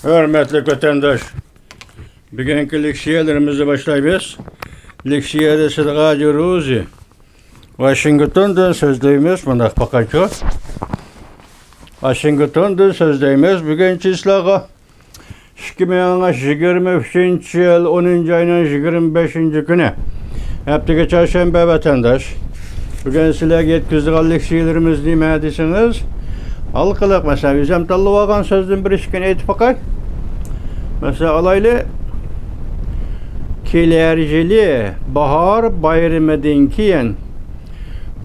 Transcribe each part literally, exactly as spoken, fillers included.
ھۆرمەتلىك ۋەتەنداش، بۈگۈنكى لېكسىيەلىرىمىزنى باشلايمىز. لېكسىيەدە سىدغاجى روزى. ۋاشىنگتوندىن سۆزلەيمىز، مۇنداق باقايچۇ. ۋاشىنگتوندىن سۆزلەيمىز. بۈگۈن چىسلاغا ئىككى مىڭ يىگىرمە ئۈچىنچى يىل ئونىنچى ئاينىڭ يىگىرمە بەشىنچى كۈنى. ھەپتىگە چارشەنبە ۋەتەنداش. بۈگۈن سىلەرگە يەتكۈزىدىغان لېكسىيەلىرىمىز نېمە دېسىڭىز، ھالقىلىق، مەسىلەن، ئۆزۈم تاللىۋالغان سۆزدىن بىر ئىككىنى ئېيتىپ باقاي. مەسىلەن، ئالايلى، كېلەر يىلى باھار بايرىمىدىن كېيىن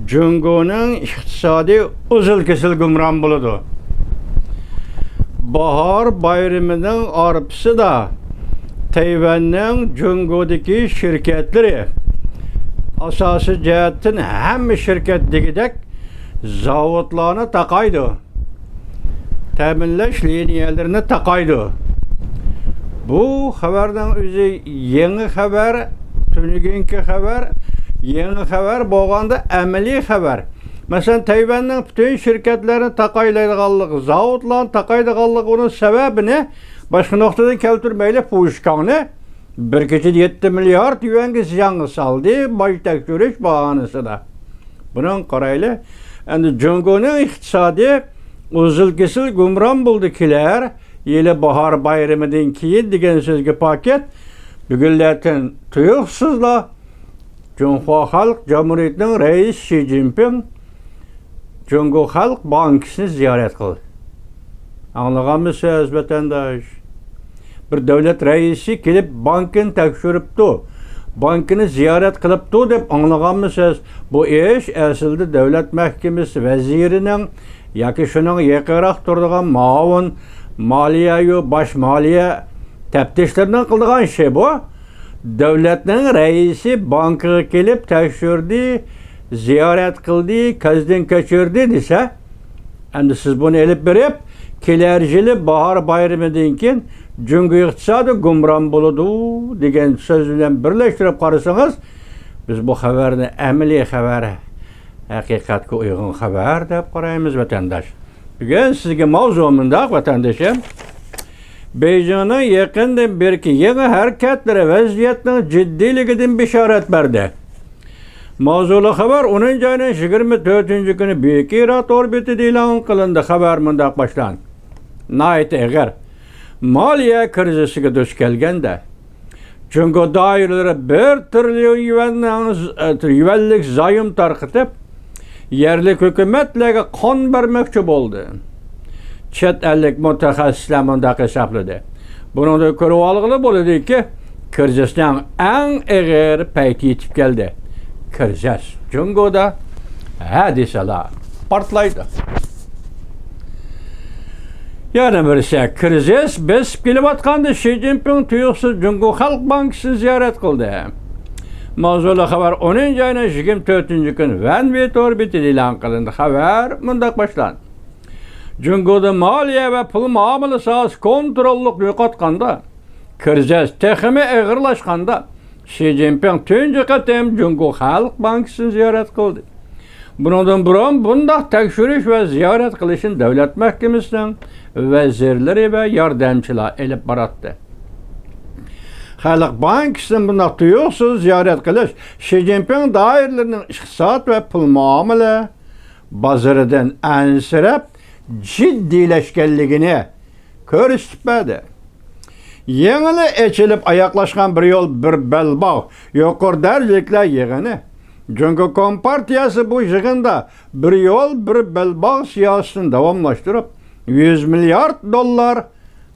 جۇڭگونىڭ ئىقتىسادى ئۈزۈل-كېسىل گۇمران بولىدۇ. باھار بايرىمىنىڭ ئارپىسىدا تەيۋەننىڭ جۇڭگودىكى شىركەتلىرى، ئاساسىي جەھەتتىن ھەممە شىركەت دېگۈدەك، زاۋۇتلارنى تاقايدۇ. تەمىنلەش لىنىيەلىرىنى تاقايدۇ. بۇ خەۋەرنىڭ ئۆزى يېڭى خەۋەر، تۈنۈگۈنكى خەۋەر، يېڭى خەۋەر بولغاندا ئەمەلىي خەۋەر. مەسىلەن، تەيۋەننىڭ پۈتۈن شىركەتلەرنى تاقايلايدىغانلىقى، زاۋۇتلارنى تاقايدىغانلىقى، ئۇنىڭ سەۋەبىنى باشقا نۇقتىدىن كەلتۈرمەيلى، فۇشىكاڭنى بىر كېچىدە يەتتە مىليارد يۈەنگە زىيانغا سالدى، باج تەكشۈرۈش باھانىسىدا. بۇنىڭغا قارايلى، ئەمدى جۇڭگونىڭ ئىقتىسادى ئۈزۈل-كېسىل گۇمران بولدى. كېلەر يىلى باھار بايرىمىدىن كېيىن دېگەن سۆزگە پاكىت، بۈگۈنلەردىن تۇيۇقسىزلا جۇڭخۇا خەلق جۇمھۇرىيىتىنىڭ رەئىسى شى جىنپىڭ جۇڭگو خەلق بانكىسىنى زىيارەت قىلدى. ئاڭلىغانمىسىز، ۋەتەنداش؟ بىر دۆلەت رەئىسى كېلىپ بانكىنى تەكشۈرۈپتۇ، بانكىنى زىيارەت قىلىپتۇ دەپ ئاڭلىغانمىسىز؟ بۇ ئىش ئەسلىدە دۆلەت مەھكىمىسى ۋەزىرىنىڭ ياكى شۇنىڭ يېقىنراق تۇرىدىغان مۇئاۋىن مالىيەيۇ باش مالىيە تەپتىشلىرىنىڭ قىلىدىغان ئىشى بۇ. دۆلەتنىڭ رەئىسى بانكىغا كېلىپ تەكشۈردى، زىيارەت قىلدى، كۆزدىن كەچۈردى دېسە، ئەمدى سىز بۇنى ئېلىپ بېرىپ، كېلەر يىلى باھار بايرىمىدىن كېيىن جۇڭگو ئىقتىسادى گۇمران بولىدۇ دېگەن سۆز بىلەن بىرلەشتۈرۈپ قارىسىڭىز، بىز بۇ خەۋەرنى ئەمەلىي خەۋەر، ھەقىقەتكە ئۇيغۇن خەۋەر دەپ قارايمىز، ۋەتەنداش. بۈگۈن سىزگە ماۋزۇ مۇنداق، ۋەتەندىشىم. بېيجىڭنىڭ يېقىندىن بېرىكى يېڭى ھەرىكەتلىرى ۋەزىيەتنىڭ جىددىيلىكىدىن بېشارەت بەردى. ماۋزۇلۇق خەۋەر ئونىنچى ئاينىڭ يىگىرمە تۆتىنچى كۈنى بۈيۈك ئىراد ئوربىتىدا ئېلان قىلىندى. خەۋەر مۇنداق باشلاندى. ناھايىتى ئېغىر مالىيە كىرىزىسىگە دۇچ كەلگەندە، جۇڭگو دائىرىلىرى بىر تىرىليون يۈەننىڭ، يۈەنلىك زايوم تارقىتىپ، يەرلىك ھۆكۈمەتلەرگە قان بەرمەكچى بولدى. چەت ئەللىك مۇتەخەسسىسلەر مۇنداق ھېسابلىدى. بۇنىڭدىن كۆرۈۋالغىلى بولىدۇكى، كىرىزىسنىڭ ئەڭ ئېغىر پەيتى يېتىپ كەلدى. كىرىزىس جۇڭگودا ھە دېسىلا پارتلايدۇ. يەنە بىرسى، كىرىزىس بېسىپ كېلىۋاتقاندا شى جىنپىڭ تۇيۇقسىز جۇڭگو خەلق بانكىسىنى زىيارەت قىلدى. ماۋزۇلۇق خەۋەر ئونىنچى ئاينىڭ يىگىرمە تۆتىنچى كۈنى ۋەن ۋېيت ئوربىتىدا ئېلان قىلىندى. خەۋەر مۇنداق باشلاندى. جۇڭگودا مالىيە ۋە پۇل مۇئامىلە ساھەسى كونتروللۇقنى يوقاتقاندا، كىرىزىس تېخىمۇ ئېغىرلاشقاندا، شى جىنپىڭ تۇنجى قېتىم جۇڭگو خەلق بانكىسىنى زىيارەت قىلدى. بۇنىڭدىن بۇرۇن بۇنداق تەكشۈرۈش ۋە زىيارەت قىلىشنى دۆلەت مەھكىمىسىنىڭ ۋەزىرلىرى ۋە ياردەمچىلەر ئېلىپ باراتتى. خەلق بانكىسىنى بۇنداق تۇيۇقسىز زىيارەت قىلىش شى جىنپىڭ دائىرىلىرىنىڭ ئىقتىساد ۋە پۇل مۇئامىلە بازىرىدىن ئەنسىرەپ جىددىيلەشكەنلىكىنى كۆرسىتىپ بەردى. يېڭىلا ئېچىلىپ ئاياغلاشقان بىر يول، بىر بەلباغ يۇقىرى دەرىجىلىكلەر يىغىنى. جۇڭگو كومپارتىيەسى بۇ يىغىندا بىر يول، بىر بەلباغ سىياسىتىنى داۋاملاشتۇرۇپ، يۈز مىليارد دوللار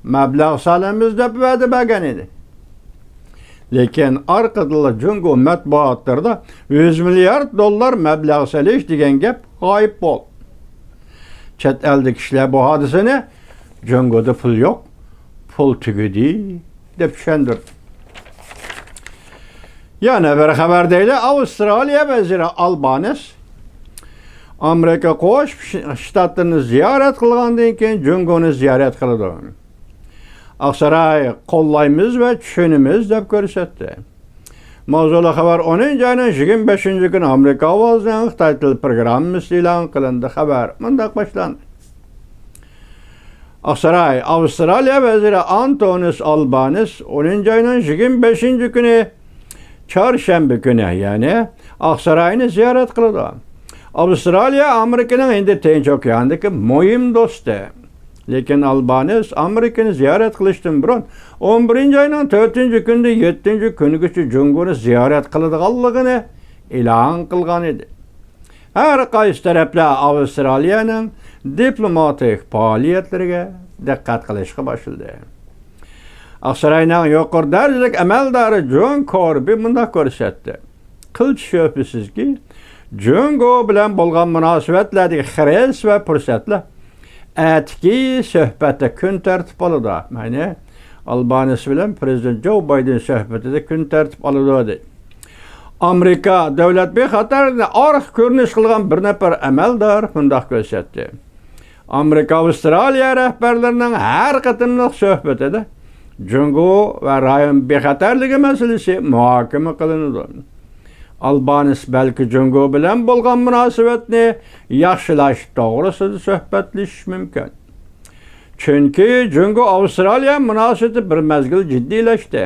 مەبلەغ سالىمىز دەپ ۋەدە بەرگەن ئىدى. لېكىن ئارقىدىنلا جۇڭگو مەتبۇئاتلىرىدا يۈز مىليارد دوللار مەبلەغ سېلىش دېگەن گەپ غايىب بولدى. چەت ئەلدىكى كىشىلەر بۇ ھادىسىنى جۇڭگودا پۇل يوق، پۇل تۈگىدى دەپ چۈشەندۈردى. يەنە بىر خەۋەر دەيلى، ئاۋسترالىيە ۋەزىرى ئالبانىس ئامېرىكا قوشما شتاتلىرىنى زىيارەت قىلغاندىن كېيىن جۇڭگونى زىيارەت قىلىدۇ. ئاقساراي قوللايمىز ۋە چۈشىنىمىز دەپ كۆرسەتتى. ماۋزۇلۇق خەۋەر ئونىنچى ئاينىڭ يىگىرمە بەشىنچى كۈنى ئامېرىكا ئاۋازىنىڭ خىتاي تىل پروگراممىسى ئېلان قىلىندى. خەۋەر مۇنداق باشلاندى. ئاقساراي، ئاۋسترالىيە ۋەزىرى ئانتونىس ئالبانىس ئونىنچى ئاينىڭ يىگىرمە بەشىنچى كۈنى، چارشەنبە كۈنى، يەنى ئاقساراينى زىيارەت قىلىدۇ. ئاۋسترالىيە ئامېرىكىنىڭ ھىندى تىنچ ئوكياندىكى مۇھىم دوستى. لېكىن ئالبانىس ئامېرىكىنى زىيارەت قىلىشتىن بۇرۇن، ئون بىرىنچى ئاينىڭ تۆتىنچى كۈنىدىن يەتتىنچى كۈنىگىچە جۇڭگونى زىيارەت قىلىدىغانلىقىنى ئېلان قىلغان ئىدى. ھەر قايسى تەرەپلەر ئاۋسترالىيەنىڭ دىپلوماتىك پائالىيەتلىرىگە دىققەت قىلىشقا باشلىدى. ئاقساراينىڭ يۇقىرى دەرىجىلىك ئەمەلدارى جون كوربى مۇنداق كۆرسەتتى: قىلچە شۈبھىسىزكى، جۇڭگو بىلەن بولغان مۇناسىۋەتلەردىكى خىرىس ۋە پۇرسەتلەر ئەتىكى سۆھبەتتە كۈن تەرتىپ ئالىدۇ. يەنى ئالبانىس بىلەن پىرېزىدېنت جو بايدېن سۆھبىتىدە كۈن تەرتىپ ئالىدۇ، دېدى. ئامېرىكا دۆلەت بىخەتەرلىكىنى ئارقا كۆرۈنۈش قىلغان بىر نەپەر ئەمەلدار مۇنداق كۆرسەتتى: ئامېرىكا ئاۋسترالىيە رەھبەرلىرىنىڭ ھەر قېتىملىق سۆھبىتىدە جۇڭگو ۋە رايون بىخەتەرلىكى مەسىلىسى مۇھاكىمە قىلىنىدۇ. ئالبانىس بەلكى جۇڭگو بىلەن بولغان مۇناسىۋەتنى ياخشىلاش توغرىسىدا سۆھبەتلىشىشى مۇمكىن. چۈنكى جۇڭگو ئاۋسترالىيە مۇناسىۋىتى بىر مەزگىل جىددىيلەشتى.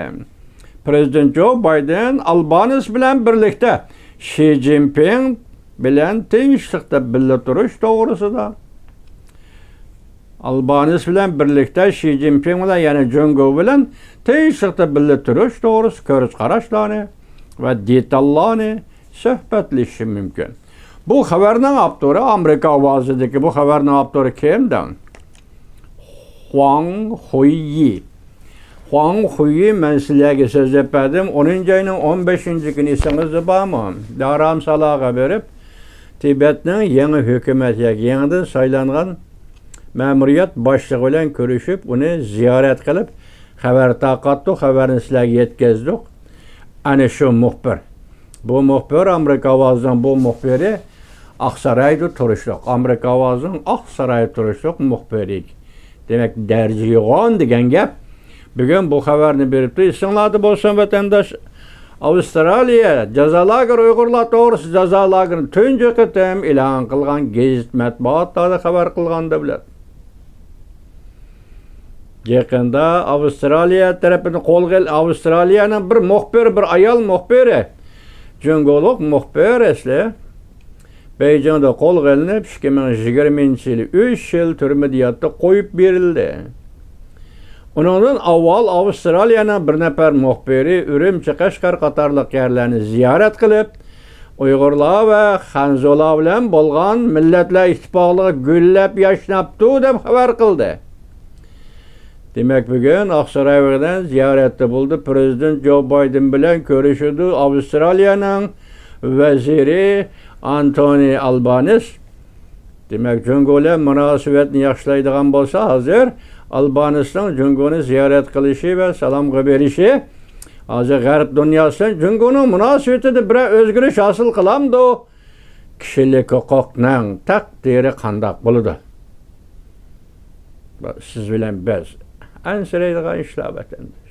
پىرېزىدېنت جو بايدېن ئالبانىس بىلەن بىرلىكتە شى جىنپىڭ بىلەن تىنچلىقتا بىللە تۇرۇش توغرىسىدا، ئالبانىس بىلەن بىرلىكتە شى جىنپىڭ بىلەن، يەنى جۇڭگو بىلەن تىنچلىقتا بىللە تۇرۇش توغرىسىدا كۆز قاراشلارنى ۋە دېتاللارنى سۆھبەتلىشىشى مۇمكىن. بۇ خەۋەرنىڭ ئاپتورى، ئامېرىكا ئاۋازىدىكى بۇ خەۋەرنىڭ ئاپتورى كىم دەڭ؟ خۇاڭ خۇييى. خۇاڭ خۇييى، مەن سىلەرگە سۆزلەپ بەردىم، ئونىنچى ئاينىڭ ئون بەشىنچى كۈنى، ئېسىڭىزدە بارمۇ؟ دارامسالاغا بېرىپ، تىبەتنىڭ يېڭى ھۆكۈمەت ياكى يېڭىدىن سايلانغان مەمۇرىيەت باشلىقى بىلەن كۆرۈشۈپ، ئۇنى زىيارەت قىلىپ، خەۋەر تارقاتتۇق، خەۋەرنى سىلەرگە يەتكۈزدۇق. ئەنە شۇ مۇخبىر. بۇ مۇخبىر، ئامېرىكا ئاۋازىنىڭ بۇ مۇخبىرى ئاقسارايدا تۇرۇشلۇق، ئامېرىكا ئاۋازىنىڭ ئاقسارايدا تۇرۇشلۇق مۇخبىرى. دېمەك، دەرىجە يوغان دېگەن گەپ. بۈگۈن بۇ خەۋەرنى بېرىپتۇ، ئېسىڭلاردا بولسۇن، ۋەتەنداش. ئاۋسترالىيە جازا لاگېرى، ئۇيغۇرلار توغرىسىدا جازا لاگېرىنى تۇنجى قېتىم ئېلان قىلغان گېزىت مەتبۇئاتلاردا خەۋەر قىلغان دۆلەت. يېقىندا ئاۋسترالىيە تەرىپىدىن قولغا ئېلىپ، ئاۋسترالىيەنىڭ بىر مۇخبىرى، بىر ئايال مۇخبىرى، جۇڭگولۇق مۇخبىر ئەسلى، بېيجىڭدا قولغا ئېلىنىپ، ئىككى مىڭ يىگىرمىنچى يىلى ئۈچ يىل تۈرمىدە ياتتى، قويۇپ بېرىلدى. ئۇنىڭدىن ئاۋۋال ئاۋسترالىيەنىڭ بىر نەپەر مۇخبىرى ئۈرۈمچى، قەشقەر قاتارلىق يەرلەرنى زىيارەت قىلىپ، ئۇيغۇرلار ۋە خەنزۇلار بىلەن بولغان مىللەتلەر ئىتتىپاقلىقى گۈللەپ ياشناپتۇ، دەپ خەۋەر قىلدى. دېمەك، بۈگۈن ئاقساراي بىلەن زىيارەتتە بولدى. پىرېزىدېنت جو بايدېن بىلەن كۆرۈشىدۇ ئاۋسترالىيەنىڭ ۋەزىرى ئانتونى ئالبانىس. دېمەك، جۇڭگو بىلەن مۇناسىۋەتنى ياخشىلايدىغان بولسا، ھازىر ئالبانىسنىڭ جۇڭگونى زىيارەت قىلىشى ۋە سالامغا بېرىشى ھازىر غەرب دۇنياسى بىلەن جۇڭگونىڭ مۇناسىۋىتىدە بىرەر ئۆزگىرىش ھاسىل قىلامدۇ؟ كىشىلىك ھوقۇقنىڭ تەقدىرى قانداق بولىدۇ؟ بۇ سىز بىلەن بىز ئەنسىرەيدىغان ئىشلار ۋەتەندە.